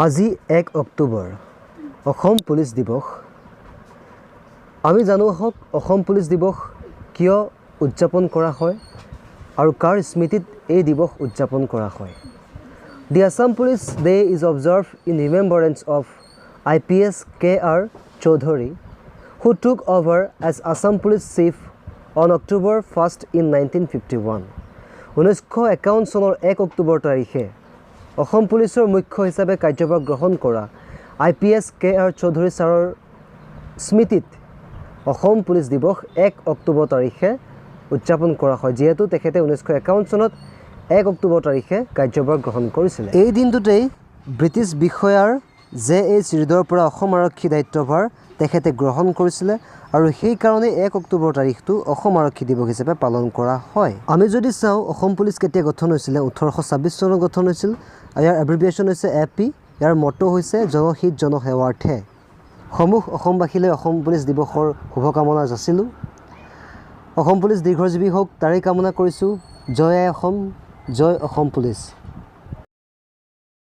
আজি 1 অক্টোবৰ, অসম পুলিচ দিৱস। আমি জানো আহক অসম পুলিচ দিৱস কিয় উদযাপন কৰা হয় আৰু কাৰ স্মৃতিত এই দিৱস উদযাপন কৰা হয়। The Assam Police Day is observed in remembrance of IPS K R Chaudhary, who took over as Assam Police Chief on October 1st in 1951. 1951 চনৰ 1 অক্টোবৰ তাৰিখে অসম পুলিচৰ মুখ্য হিচাপে কাৰ্যভাৰ গ্ৰহণ কৰা আই পি এছ কে আৰ চৌধুৰী ছাৰৰ স্মৃতিত অসম পুলিচ দিৱস 1 অক্টোবৰ তাৰিখে উদযাপন কৰা হয়, যিহেতু তেখেতে 1951 চনত 1 অক্টোবৰ তাৰিখে কাৰ্যভাৰ গ্ৰহণ কৰিছিলে। এই দিনটোতেই ব্ৰিটিছ বিষয়াৰ জে এইচ ৰিডৰ পৰা অসম আৰক্ষী দায়িত্বভাৰ তেখেতে গ্ৰহণ কৰিছিলে আৰু সেইকাৰণে 1 অক্টোবৰ তাৰিখটো অসম আৰক্ষী দিৱস হিচাপে পালন কৰা হয়। আমি যদি চাওঁ, অসম পুলিচ কেতিয়া গঠন হৈছিলে? 1826 চনত গঠন হৈছিল আৰু ইয়াৰ এব্ৰিভিয়েশ্যন হৈছে এ পি। ইয়াৰ মটো হৈছে জনহিত জনসেৱাৰ্থে। সমূহ অসমবাসীলৈ অসম পুলিচ দিৱসৰ শুভকামনা যাচিলোঁ। অসম পুলিচ দীৰ্ঘজীৱী হওক, তাৰেই কামনা কৰিছোঁ। জয় আই অসম, জয় অসম পুলিচ।